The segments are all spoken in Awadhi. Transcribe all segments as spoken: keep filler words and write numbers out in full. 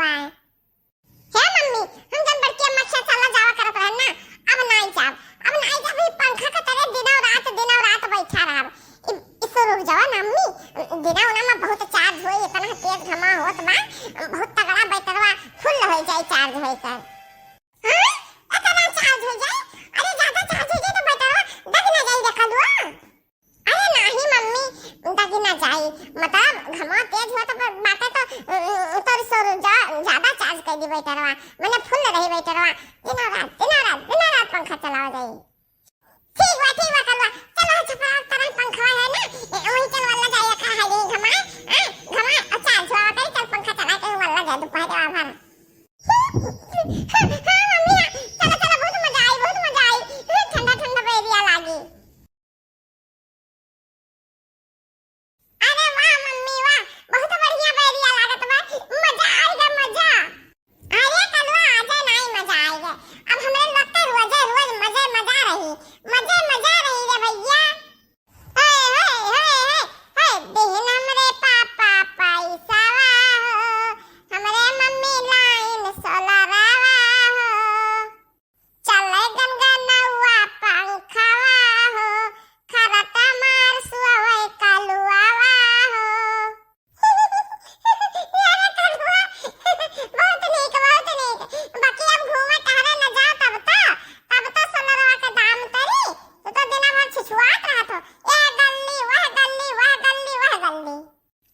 हे मम्मी, हम जब बड़की अम्मा के साथ चला जावा करत रहन ना, अब नाई जाब, अब नाई जाब, ई पंखा के तले दिनौ रात, दिनौ रात बैठा रहब। ई, ई सूरज जवा ना मम्मी, दिना उना में बहुत charge होई, इतना तेज घमा होत बा, बहुत तगड़ा बैटरवा full हो जाई charge होई कर। हाँ? इतना charge हो जाए? अरे ज्यादा charge हो जाए तो बैटरवा दग ना जाई रे कलुआ। अरे नाही मम्मी, दगी ना जाई, मतलब घमवा तेज होत बाटे तो, उम, तोर सूरज जा-, ज्यादा charge कर दी बैटरवा, मने full रही बैटरवा, दिनौ रात, दिनौ रात, दिनौ रात पंखा चलावा जाई। ठीक बा, ठीक बा कलुआ, चलो छपरा तरह पंखवा है ना, ए, वही चल वाला जाए का है रे घमा, हाँ, घमा, अच्छा, छुआ करी, चल पंखा चला के वाला जाए दोपहर भर। हाँ, हाँ, मम्मी, चलो, चलो, बहुत मजा आई, बहुत मजा आई, हाँ, ठंडा, ठंडा बैरिया लागी। अरे वाह मम्मी वाह, बहुत बढ़िया बैरिया लागत बा, मजा आइगा मजा। अरे कलुआ आजा नाई मजा आइगा, अब हमरे लोग के रोजे रोज मजे मजा रही, मजे मजा रही रे भैया। हे, हे, हे, हे, हे, दिहिन हमरे पापा पैसावा हो, हमरे मम्मी लाइन सोलरवा हो। चले गनगनौआ पंखवा हो, खरता मार सुअवै कलुआवा हो। यारे कलुआ, बहुत नीक, बहुत नीक। बाकी अब घूमे टहरे न जाओ तब तो, तब तो सोलरवा के दाम उतरी। तू तो दिना भर छिछुआत रहत हो। ए गल्ली, वह गल्ली, वह गल्ली, वह गल्ली।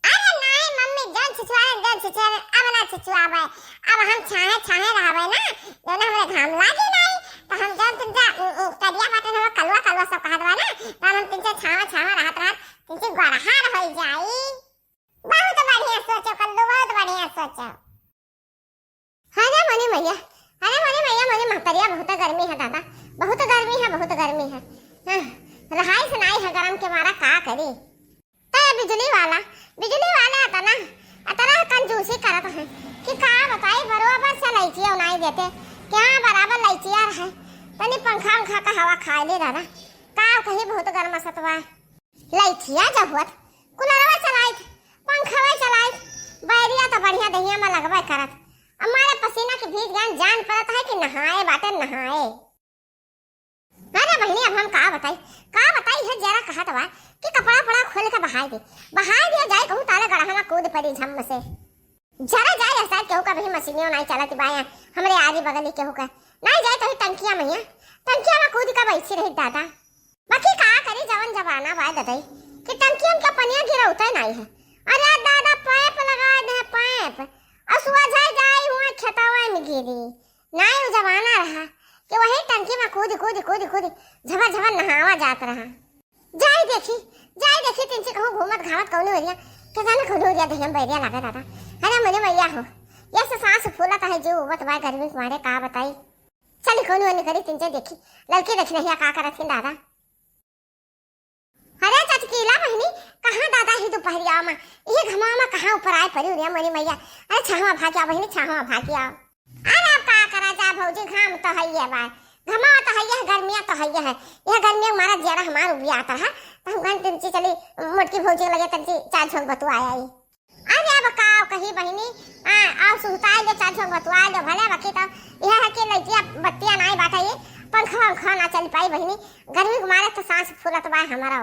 अरे नाई मम्मी, जौन छिछुआवे, जौन छिछुआवे, अब ना छिछुआवे। अब हम छाहे, छाहे रहबे ना, जौन हमरे घाम लागी नाई, तो हम जौन तुमका, उम, उम, करिया बाटे, हम कलुआ, कलुआ सब कहत बा ना, तो हम तुमसे छावा, छावा रहत, रहत, तुमसे गोरहार होई जाई। बहुत बढ़िया सोचो कल्लू, बहुत बढ़िया सोचो। अरे मोरी मैया, अरे मोरी मैया, मोरी महतरिया, बहुत गर्मी है दादा, बहुत गर्मी है, बहुत गर्मी है। हाँ, रहाई से नाई है गरम के मारा, का करी। तो ये बिजली वाला, बिजली वाला अतना, अतना कंजूसी करत है कि का बताई, बरोबर से लइचिया नाई देते, क्या बराबर लइचिया रहे, तनी पंखा उंखा का हवा खाए ले दादा, का कहीं बहुत गर्म असत बा। लइचिया जब होत, कूलरवा चलाइत, पंखवा चलाइत, बैरिया तो बढ़िया दहिया में लगबे करत। अब मारे पसीना के भीज गए, जान पड़त है कि नहाए बाटे, नहाए। अरे बहिनी, अब हम का बताई, का बताई, है जरा कहत बा कि कपड़ा उपड़ा खोल के बहाई दे, बहाई दे, जाए कहूँ ताले गड़हा में कूद पड़ी झम से। जरा जाए, शायद केहू का भी मशीनियों नाई चलत बाया, हमरे आरी बगली केहू का नाई जाए, तो ही टंकिया मैया, टंकिया में कूद के बैठी रही दादा। बाकी का करी, जवन जमाना बा ददई कि टंकियन के पनिया गिरौते नाई है। अरे दादा, पाइप लगा दे, पाइप, और सुबह जाए, जाए हुआ खेतवा में गिरी। नाई उ जमाना रहा कि वही टंकी में कूद, कूद, कूद, कूद, झबर, झबर नहावा जात रहा। जाई देखी, जाई देखी, तिनसे कहूँ घूमत घामत कौनो एरिया, के जाने कौनो एरिया दहिया में बैरिया लागे दादा। अरे मोरी मैया हो, ये से सांस फूलत है, जीव उबत बा गर्मी के मारे, का बताई। चली कौनो एने करी, तिनसे देखी, ललकी देखी नहीं का करत हिन दादा। अरे चटकीला बहिनी, कहाँ दादा ही दुपहरिया में, ये घमा में कहाँ ऊपर आए परी रे मोरी मैया। अरे छावा भाग आओ बहिनी, छावा भाग आओ। अरे अब का करा जा भौजी, घाम तो है ये बा, घमा तो है ये, गर्मिया तो है ये है। यह गर्मिया मारा जियारा हमार उबिया आता है, तो हम कहन तिनसे चली मोटकी भौजी लगे, तिनसे चार झोंक बतुआ आई। अरे अब का कही बहिनी, आ, आओ सुहताई ले, चार झोंक बतुआ ले, भले बाकी तो यह है कि लइटिया बत्तिया नाई बाटे, ये पंखवा उंखवा ना चल पाई बहिनी, गर्मी के मारे तो सांस फूलत बा हमारा।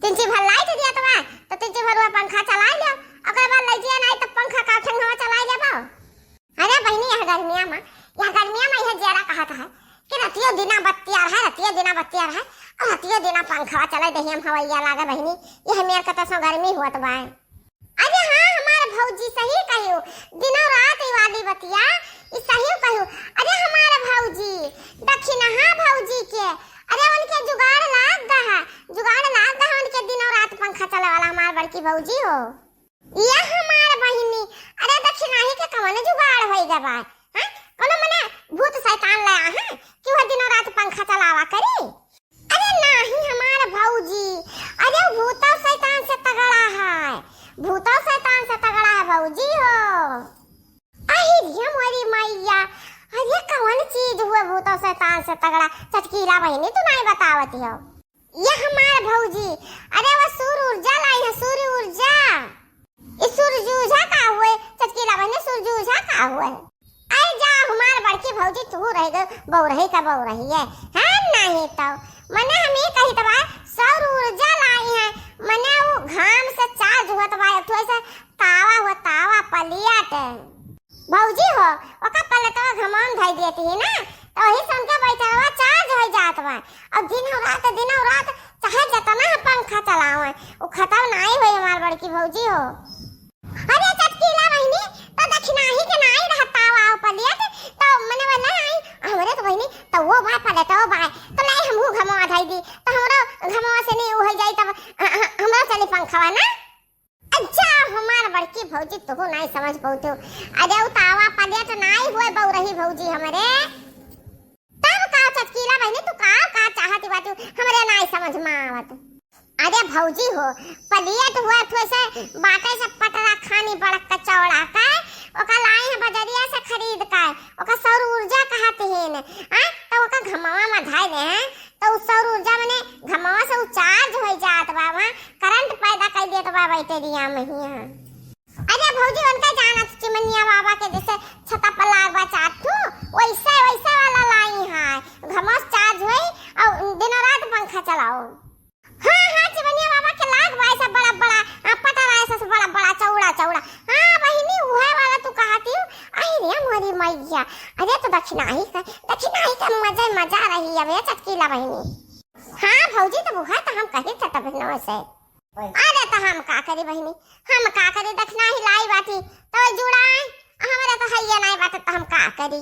तिनसी भर लाइट दिया तो बा, तो तिनसी भर हुआ पंखा चलाई ले, ओकरे बाद लइटिया नाई तो पंखा का ठंग हवा चलाई ले बा। अरे बहिनी, यह गर्मिया में, यह गर्मिया में यह जियारा कहत है कि रतियो दिना बत्तिया रहे, रतियो दिना बत्तिया रहे, और रतियो दिना पंखवा चले, दहिया में हवैया लागे बहिनी, यह मेर कतसो गर्मी हुअत बाय। अरे हाँ, हमार भौजी सही कहियो, दिनों रात ई वाली बतिया, ई सही कहियो। अरे हमार भौजी, दखिनहा भौजी के, अरे उनके जुगाड़ लाग गा है, जुगाड़ लाग गा है उनके दिनों रात पंखा चले वाला हमार बड़की भौजी हो। ये हमार बहिनी, अरे दखिनही के कवन जुगाड़ होई गा बा? हैं? कोनो मने भूत शैतान ले आ हैं कि वह दिनों रात पंखा चलावा करी? अरे नाही हमार भौजी, अरे उ भूतो शैतान से तगड़ा है, भूतो शैतान से तगड़ा है भौजी हो। अहि रे मोरी मैया, अरे कवन चीज हुआ भूतो शैतान से तगड़ा? चटकीला बहिनी तू नाही बतावत हो। ये हमार भौजी, अरे वो सूर्य ऊर्जा लाई है, सूर्य ऊर्जा। ई सूर्य ऊर्जा का हुए? चटकीला बहिनी सूर्य ऊर्जा का हुए? बउरही का बउरही है, है नहीं तो। मने हम ई कहित बा, सौर ऊर्जा लाई है, मने उ घाम से charge होत बा, एक ठो ऐसे तावा हो, तावा plate। भौजी हो, ओका plate-वा घमवा में धई देती ही ना, तो वही से उनका बैटरवा charge होइ जात बा। और दिनों रात, दिनों रात चाहे जतना पंखा चलावे, उ खतम नाई होई हमार बड़की भौजी हो। अरे चटकीला बहिनी, तो दखिनाही के नाई रहत तावा और plate, तो मने वाला आई, हमरे तो बहिनी, तो वो बा plate, वो बा, तो लाई हमहू घमवा धई दी, तो हमरो घमवा से नहीं उहल जाई, तब अ, अ, हमरो चली पंखवा ना। अच्छा, हमार बड़की भौजी, तू नाई समझ पउतू। अरे उ तावा plate नाई हुए बउरही भौजी हमरे। तब का चटकीला बहिनी, तू का, का चाहती बाटू, हमरे नाई समझ में आवत। अरे भौजी हो, plate हुआ ठो से बाटे से पटरा खानी बड़क का चौड़ा का, ओका लाई है बजरिया से खरीद का, ओका सौर ऊर्जा कहत हैं, आ? तो ओका घमवा में धाई दे हैं, तो उ सौर ऊर्जा मने घमवा से उ charge होइ जात बा, वहाँ करंट पैदा कर देत बा बैटरिया में ही। हाँ। अरे भौजी, उनका जानत चिमनिया बाबा के जैसे छता पर लाग बा चार ठू, वैसे, वैसे वाला लाई है। घमस charge होई और दिनों रात पंखा चलाओ। हाँ, हाँ, चिमनिया बाबा के लाग बा ऐसा बड़ा, बड़ा, आ, पटरा ऐसा से बड़ा, बड़ा, चौड़ा, चौड़ा। हाँ बहिनी, उहे वाला तू कहती हूँ। आई रे मोरी मैया, अरे तो दखिनाही का, दखिनाही का मजा, मजा रही अब ये चटकीला बहिनी। हाँ भौजी, तो उहे तो हम कही थे तब से। अरे तो हम का करी बहिनी, हम का करी, दखिनाही लाई बाटी, तो जुड़ाए, हमरे तो हइये नाई बाटे, तो हम का करी?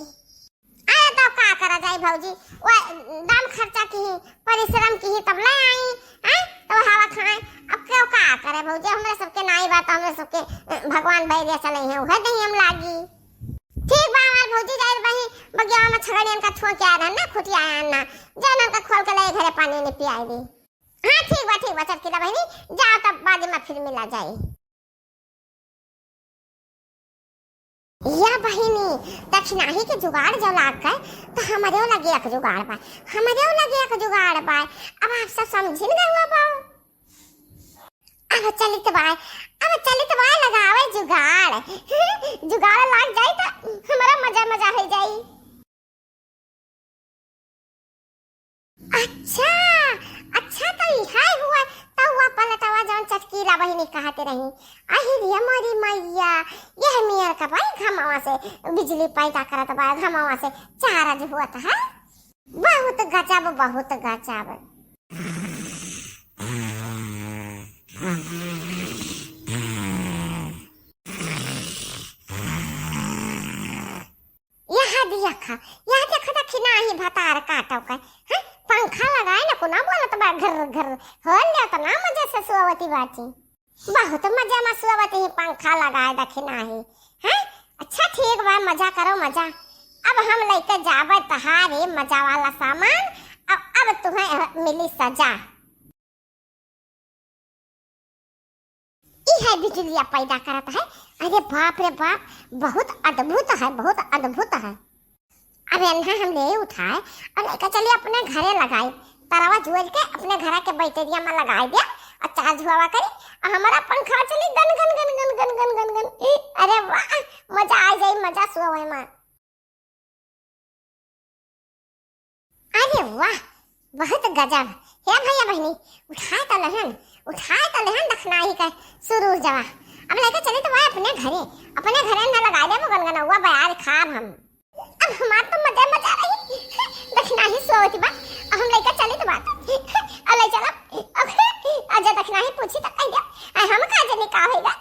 अरे तो का करा जाई भौजी, वो दाम खर्चा की ही, परिश्रम की ही, तब ले आई, हैं? तो हवा खाए, अब क्यों का करे भौजी, हमरे सबके नाई बात, हमरे सबके, अ, भगवान बैरिया चले हैं, उहे दही हम लागी। ठीक बा हमार भौजी, जाए बही, बगिया में छगड़ियन का छुआ के आ रहन ना, खुटिया आयन ना, जाए उनका खोल के ले घरे पानी नहीं पियाई दी। हाँ, ठीक बा, ठीक बा, चटकीला बहिनी, जाओ तब बाद में फिर मिला जाई। या बहिनी, दखिनाही के जुगाड़ जो लाग गए, तो हमरेओ लगे एक जुगाड़ बा, हमरेओ लगे एक जुगाड़ बा। अब आप सब समझिन गए बा। अब चलित बा, अब चलित बा लगावे जुगाड़। जुगाड़ लाग जाई तो हमारा मजा मजा हो जाई। अच्छा, अच्छा, तो इहे हुआ, तो हुआ पलटवा जौन चटकीला बहिनी कहत रही। अहि रे मोरी मैया, यह मेर का भाई घमवा से बिजली पैदा करत बा, घमवा से charge होत है। बहुत गजब, बहुत गजब। यहाँ देखा, यहाँ देखा, दखिनाही भतार काटो के, हैं? पंखा लगाए ना, कोना बोलत बा, घर, घर, होल ले, तना मजे से सोवती बाटी। बहुत मजे में सोवती ही, पंखा लगाए दखिनाही, हैं? अच्छा, ठीक बा, मजा करो, मजा। अब हम लेके जाबे तहारे मजा वाला सामान, अब, अब तुम्हें मिली सजा। ई है बिजुलिया पैदा करत है। अरे बाप रे बाप, बहुत अद्भुत है, बहुत अद्भुत है। अब एन्हा हम ले उठाए और लेकर चली अपने घरे लगाई। तरवा जोड़ के अपने घरा के बैटरिया में लगाई दे और charge हुआ करी और हमारा पंखा चली गन गन गन गन गन गन गन गन। अरे वाह, मजा आ जाई, मजा सोवे में। अरे वाह, बहुत गजब। हे भैया बहिनी, उठाए तो लेहन, उठाए तो लेहन दखिनाही का सुरूर जवा। अब लेके चली तो भाई अपने घरे, अपने घरे ना लगाए देबो गनगनौआ बयार खाब हम। अब हमार तो मजा मजा रही, दखिनाही सोवत बा, अब हम लेके चली तो बात, अब ले चला, अब आजा दखिनाही पूछी तो कह दे, आ हम का जनी का होइगा,